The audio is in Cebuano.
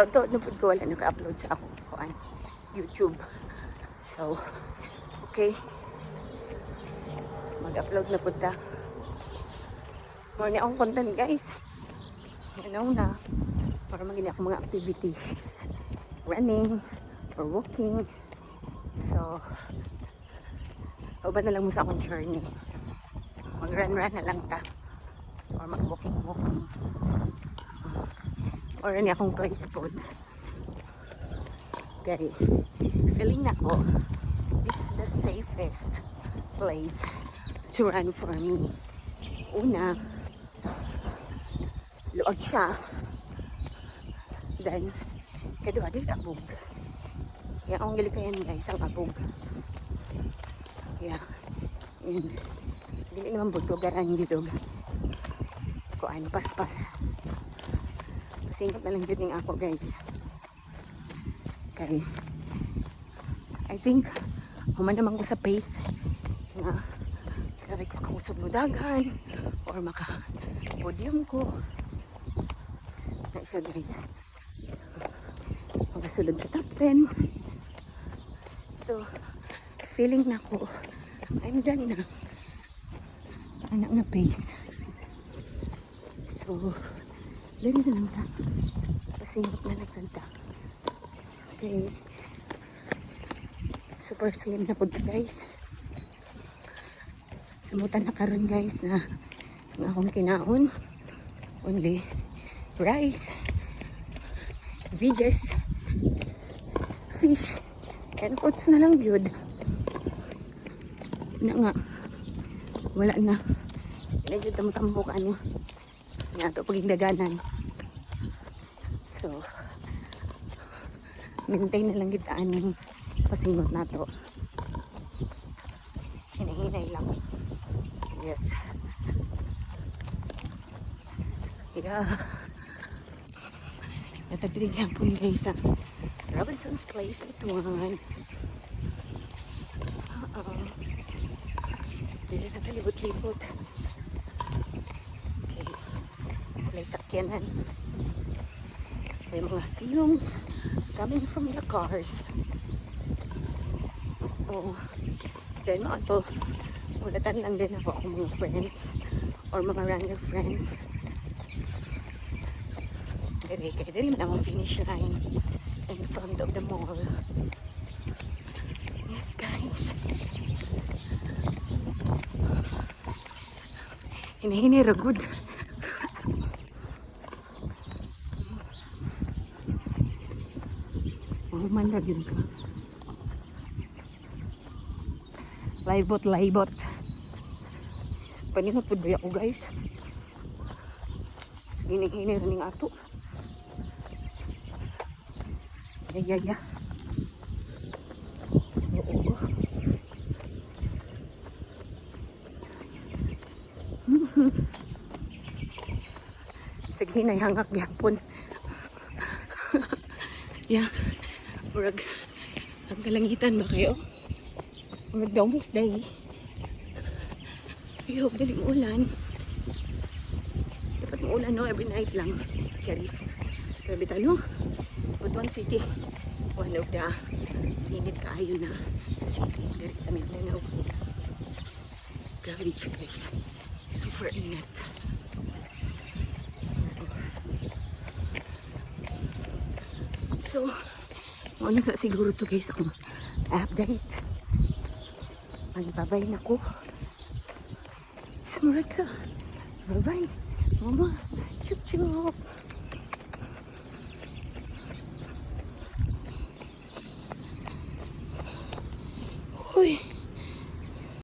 Taod-taod na pud ko wala naka-upload sa akong kuan, YouTube. So, okay. Mag-upload na pud ta. Mao ni akong content, guys. You know na. Para maging ako mga activities. Running or walking. So, uban na lang mo sa akong journey. Mag-run-run na lang ta. Or mag-walking-walking. Or ni akong place pod. Okay. Feeling nako, this is the safest place to run for me. Una, luag siya. Then, kaduha, dili abog. Yeah, akong gilikayan, guys, ang abog. Yeah. And, dili naman butugaran gyud og kuan, paspas. Pasingot na lang jud ning ako, guys. Kay I think human naman ko sa pace nga grabe ko makausog mo daghan or maka podium ko na isa, guys, makasulod sa top 10. So feeling nako I'm done na anak na pace. So dali na lang ta, pasingot na lang sad ta. Okay, super slim na pud, guys. Samutan na karon, guys, na ang akong kinaon only rice, veggies, fish and fruits na lang gyud na nga wala na medyo tambo ani nga ato pagindaganan. So maintain na lang kita aning pasingot nato, hinahinay lang. Yes, yeah. Natagdig hapon, guys, sa Robinson's Place Butuan. Oo. Dili na talibot-libot. Okay. Walay sakyanan. May mga fumes coming from the cars. Oo. Then mao to, ulatan lang din ako akong mga friends or mga runner friends. Diri kay diri man ang finish line in front of the mall. Yes, guys. Hinahinay ra gud. Mahuman ra gyud ka. Laybot, laybot. Paningot pud ba ako, guys? Sige, hinay ra ning ato. Yeah. Oo. Sige, nahangak gyapon. Yeah. Murag, ang kalangitan ba kayo? Murag doomsday. I hope dili ulan. Dapat muulan, no? Every night lang. Charis. Pero bitaw, no? Butuan City. One of the init kaayo na city diri sa Mindanao. Grabe siya, guys. Super init. So, mao na sa siguro to, guys, akong update. Magbabay na ko. Sumurat sa. Bye-bye. Mama. Chup chup. Uy.